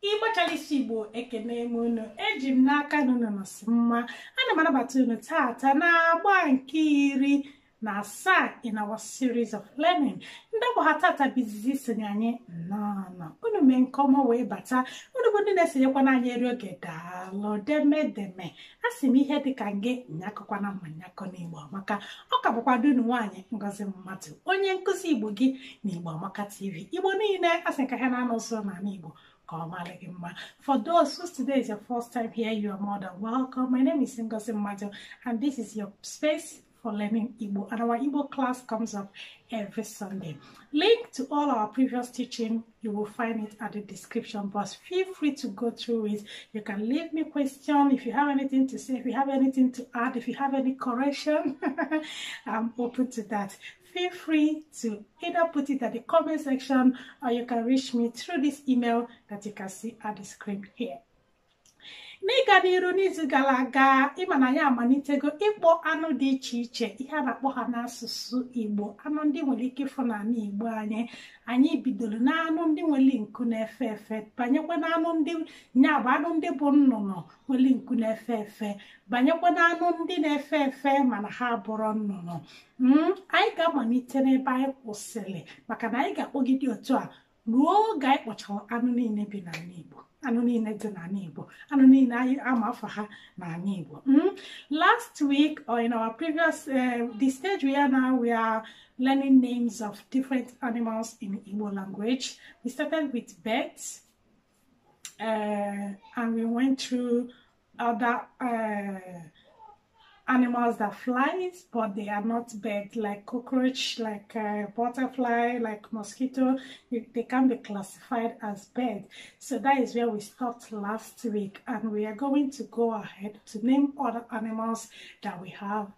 Igbo chalisi Igbo ekene m unu, eji m n'aka na unu nọsị mma. Ana m anabata unu tata na-agba nke 17 in our series of learning. Ndị ọgbọ ha tata bụ izizi isonye anyị nnọọ. Unu mee nke ọma wee bata. Unu bụ ndị na-esonyekwana anyị eri oge, daalụ demedeme. A sị m ihe dịka nge nyakọkwana ma nyakọ n'Igbo Amaka. Ọ ka bụkwa unu nwaanyị Ngozi Mmadụ, onye nkụzi Igbo gị na Igbo Amaka TV. Igbo niile a sị ka ha na-anọ nso n'ala Igbo. For those whose today is your first time here, you are more than welcome. My name is Ngozi Mmadụ, and this is your space for learning Igbo. And our Igbo class comes up every Sunday. Link to all our previous teaching, you will find it at the description box. Feel free to go through it. You can leave me question if you have anything to say, if you have anything to add, if you have any correction. I'm open to that. Feel free to either put it at the comment section or you can reach me through this email that you can see at the screen here. N'ịga n'iru n'izu gara aga, ịma na ya amalitego ịkpọ anụ dị iche iche, ihe a na-akpọ ha n'asụsụ Igbo, anụ ndị nwere ike ịfụ n'ala Igbo anyị. Anyị bidoro n'anụ ndị nwere nku na-efe efe, banyekwa n'anụ ndị nya bụ anụ ndị bụ nnụnụ nwere nku na-efe efe, banyekwa n'anụ ndị na-efe efe mana ha bụrụ nnụnụ. Anyị ga-amalite n'ebe anyị kwụsịrị, maka na anyị ga-akpọgide otu a ruo oge anyị kpọchara anụ niile bi n'ala Igbo, anụ niile dị n'ala Igbo, anụ niile anyị ama afọ ha n'ala Igbo. Last week, or in our previous the stage we are now, we are learning names of different animals in Igbo language. We started with birds, and we went through other animals that flies, but they are not birds, like cockroach, like butterfly, like mosquito. They can be classified as birds. So that is where we stopped last week, and we are going to go ahead to name other animals that we have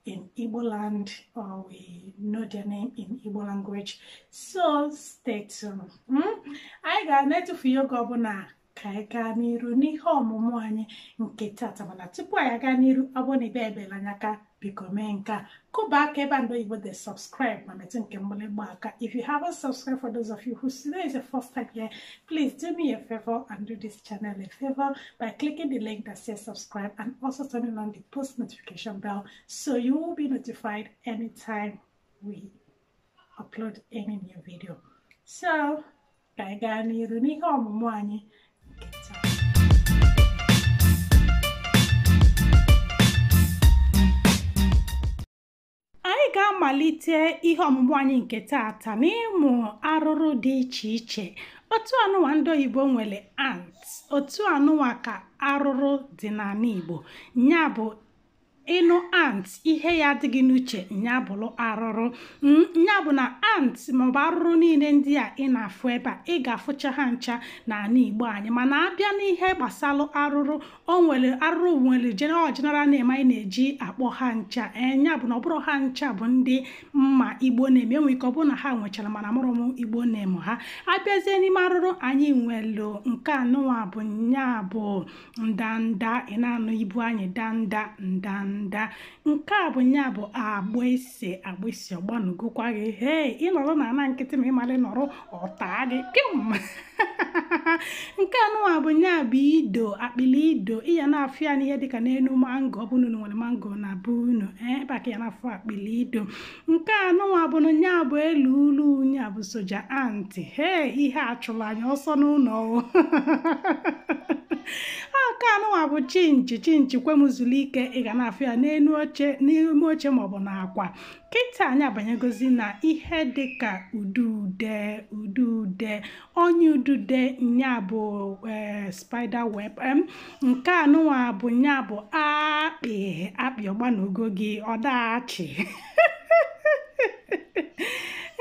in Igbo land, or we know their name in Igbo language. So stay tuned. Anyị ga-na-etufu oge ọbụla ka anyị gaa n'iru n'ihe ọmụmụ anyị nke tata, mana tupu anyị aga n'iru, ọ bụrụ na ibe ebela anya aka, biko mee nke a, kụba aka ebe ndị oyibo de subscribe ma metụ nke mgbịrịgba aka. If you haven't subscribed, for those of you who today is the first time here, please do me a favor and do this channel a favor by clicking the link that says subscribe and also turning on the post notification bell so you will be notified anytime we upload any new video. So ka anyị gaa n'iru n'ihe ọmụmụ anyị. Anyị ga-amalite ihe ọmụmụ anyị nke tata n'ịmụ arụrụ dị iche iche. Otu anụwa ndị oyibo nwere ants, otu anụwa ka arụrụ dị n'ala Igbo. Nya bụ ịnụ ant, ihe ya adịghị n'uche nya bụrụ arụrụ. Nya bụ na ant maọbụ arụrụ niile ndị a ị na-afụ ebe a, ị ga-afụcha ha ncha n'ala Igbo anyị. Mana abịa n'ihe gbasalụ arụrụ, o nwere arụrụ nwere general name anyị na-eji akpọ ha ncha. Nya bụ na ọ bụrụ ha ncha bụ ndị mma Igbo na-eme, enwe ike ọ bụrụ na ha nwechara, mana mụrụ m Igbo name ha. Abịazie n'ime arụrụ anyị nwelu nke anụwa bụ nya bụ ndanda, ị na-anụ ibu anyị danda ndanda. Nke a bụ nya bụ agbịsị, agbịsị ọgbanugokwa gị. Hei, ị nọrọ na ana nkịtị ma ịmalị nọrọ ọta gị kim. Nke anụwa bụ nya bụ ido, akpịlị ido. Ị ya na-afụ ya n'ihe dịka n'elu mango, ọ bụrụ na nwere mango na be unu, ebe a ka ya na-afụ akpịlị ido. Nke anụwa bụ nya bụ elu ulu, nya bụ soja antị. Hei, ihe a chụrụ anyị ọsọ n'ụlọ. Nke anụwa bụ chinchi, chinchi kwe m zuru ike, ị ga na-afụ ya n'elu oche, n'ime oche maọbụ n'akwa. Kịta anyị abanyegozi na ihe dịka udude, udude, ọnya udude, nya bụ spider web. Nke anụwa bụ nya bụ akpị, akpị ọgbanogo gị ọdachi.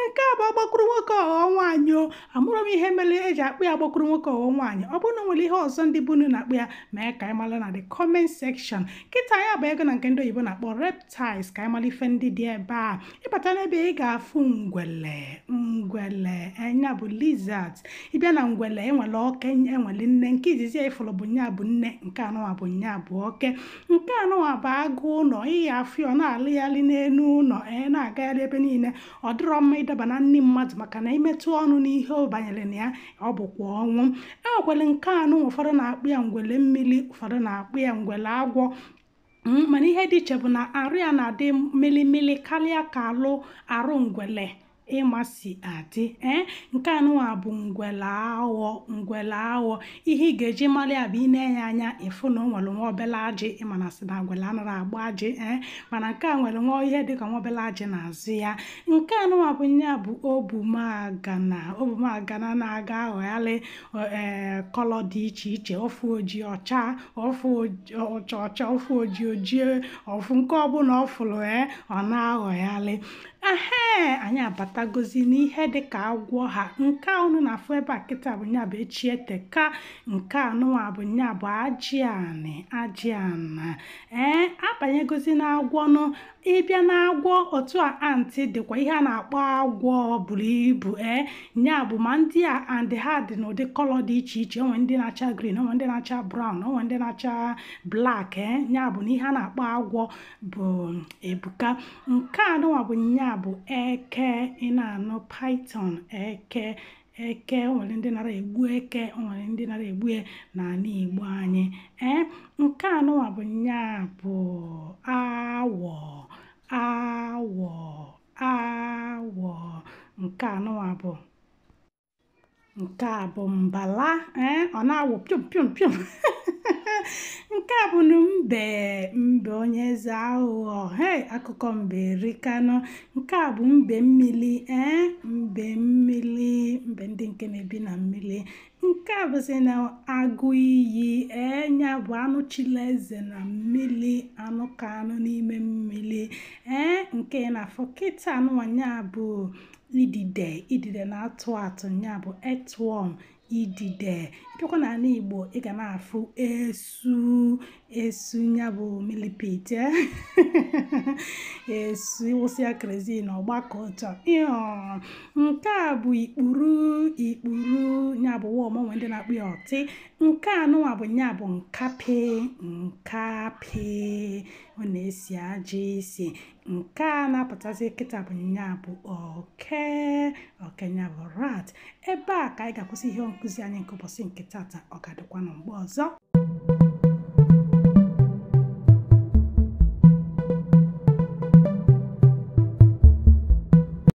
Nke a bụ ọgbakụrụ nwoke ọghọ nwaanyị. O amụrụ m ihe mere eji akpụ ya agbakụrụ nwoke ọghọ nwaanyị. Ọ bụrụ na nwere ihe ọzọ ndị bunu na-akpụ ya, mee ka anyị mara na the comment section. Kịta anyị abụ ego na nke ndị oyibo na-akpọ reptiles, ka anyị mara ife ndị dị ebe a. Ịbata n'ebe ị ga-afụ ngwele, ngwele enya bụ lizard. Ịbịa na ngwele enwere oke, enwere nne. Nke izizi ya ịfụrụ bụ nya bụ nne, nke anụwa bụ nya bụ oke. Nke anụwa bụ agụ ụlọ, ị ya afụ ọ na-alịgharị n'elu ụlọ, na-agagharị ebe niile. Ọ dịrọ mma ịdaba na nri mmadụ, maka na imetụ ọnụ n'ihe ọ banyere na ya, ọ bụkwa ọnwụ. E nwekwara nke anụ, ụfọdụ na-akpụ ya ngwele mmiri, ụfọdụ na-akpụ ya ngwele agwọ. Mana ihe dị iche bụ na arụ ya na-adị milimili karịa ka alụ arụ ngwele ịmasị adị. Nke anụnwa bụ ngwele aghọ. Ngwele aghọ, ihe ị ga-eji mara ya bụ ị na-enye anya ịfụ na o nwere nwa obele ajị. Ịmana sị na ngwele anaghị agba ajị, mana nke a nwere nwa ihe dịka nwa obele ajị n'azụ ya. Nke anụnwa bụ nya bụ obumagana. Obumagana na-aga aghọgharị colour dị iche iche, ofu ojii ọcha, ofu ọcha ọcha, ofu ojii ojii, ofu nke ọbụla ọ fụrụ, ọ na-aghọgharị. Ehe, anyị abatagozi n'ihe dịka agwọ ha. Nke a unu na-afụ ebe a kịta bụ nya bụ echieteka. Nke anụnwa bụ nya bụ ajị anị, ajị ana. Abanyegozi na agwọ nụ. Ịbịa na agwọ otu a, antị dịkwa ihe a na-akpọ agwọ buru ibu. Nya bụ ma ndị a and ha dị n'ụdị colour dị iche iche. Onwe ndị na-acha green, onwe ndị na-acha brown, onwe ndị na-acha black. Nya bụ na ihe a na-akpọ agwọ bụ ebuka. Nke anụnwa bụ nya bụ eke. Ị na-anụ python, eke. Eke, o nwere ndị nara egbu eke, o nwere ndị nara egbu ya n'ala Igbo anyị. Nke anụnwa bụ nya bụ awọ, awọ, awọ. Nke anụnwa bụ, nke a bụ mbala. Ọ na-awụ pium pium pium. Nke a bụ mbe, mbe onye eze aghụghọ. Hei, akụkọ mbe erikanụ. Nke a bụ mbe mmili. Mbe mmili, mbe ndị nke na-ebi na mmili. Nke a bụzi na agụ iyi. Nya bụ anụ chili eze na mmili, anụ ka anụ n'ime mmili. Nke na-afọ kịta anụnwa nya bụ idide. Idide na-atụ atụ, nya bụ earthworm, idide. Ịbịakwa n'ala Igbo, ị ga na-afụ esu. Esu nya bụ millipede. Esu ịwụsị ya kerosene, ọgbakọ otu a. Nke a bụ ikpuru. Ikpuru nya bụ worm, onwe ndị na-akpụ ya ọtị. Nke anụnwa bụ nya bụ nkapị. Nkapị, ọ na-esi ajọ isi. Nke a na-apụtazi kịta bụ nya bụ oke. Oke nya bụ rat. Ebe a ka anyị ga-akwụsị ihe nkụzi anyị nke ụbọchị nke tata. Ọ ga-adịkwa na mgbe ọzọ.